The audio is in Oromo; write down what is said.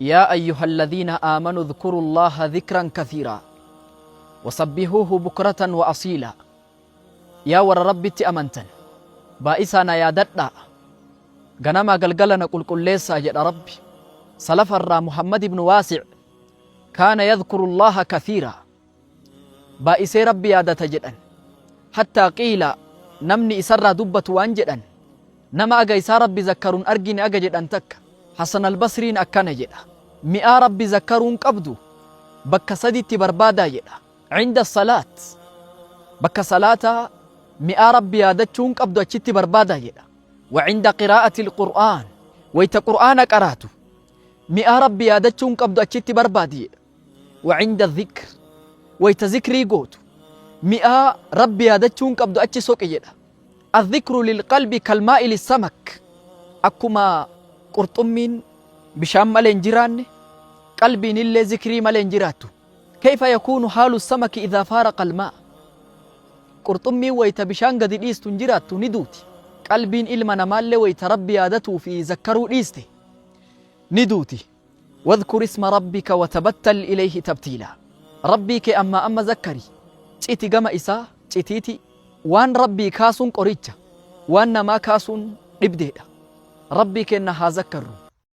Yaa ayyuhalladhiina aamanu dhkurullaaha dhikran kathiiraa wasabbihuuhu bukratan wa asiilaa. Yaa warra Rabbitti amantan, baay'isaa na yaadadhaa, ganamaa galgala na qulqulleessaa jedha Rabbi. Salafa irraa Muhammad ibn Waasi' kaana yadhkurullaaha kathiiraa. Baay'isee Rabbi yaadata jedhan. Hattaa qiila namni isarraa dubbatu waan jedhan, nama aga isaa Rabbi zakkarun argine aga jedhan takka. Hasan al-Basriin akkana jedha, Mi'aa Rabbi zakkaruun qabdu bakka saditti barbaadaa jedha. Cinda salaat, bakka salaataa mi'aa Rabbi yaadachuun qabdu achitti barbaadaa jedha. Wa cinda qiraa'ati al-Qur'aan, wayta Qur'aana qaraatu mi'aa Rabbi yaadachuun qabdu achitti barbaadi jedha. Wa cinda dhikr, wayta zikrii gootu mi'aa Rabbi yaadachuun qabdu achi soqi jedha. Adh-dhikru lil-qalbi kal-maa'i lis-samak, akkuma qurxummiin bishaan malee hin jiraanne qalbiin illee zikrii malee hin jiraattu. Kayfa yakuunu haalu samaki idhaa faaraqa almaa? Qurxummiin wayta bishaan gadi dhiistu hin jiraattu, ni duuti. Qalbiin ilma namaallee wayta Rabbi yaadatuu fi zakkaruu dhiiste ni duuti. Wadhkur isma rabbika watabattal ilayhi tabtiilaa. Rabbii kee ammaa amma zakkari, citi gama isaa citiiti. Waan Rabbii kaasuun qoricha, waan namaa kaasuun dhibdeedha. Rabbii keenna haa zakkarru.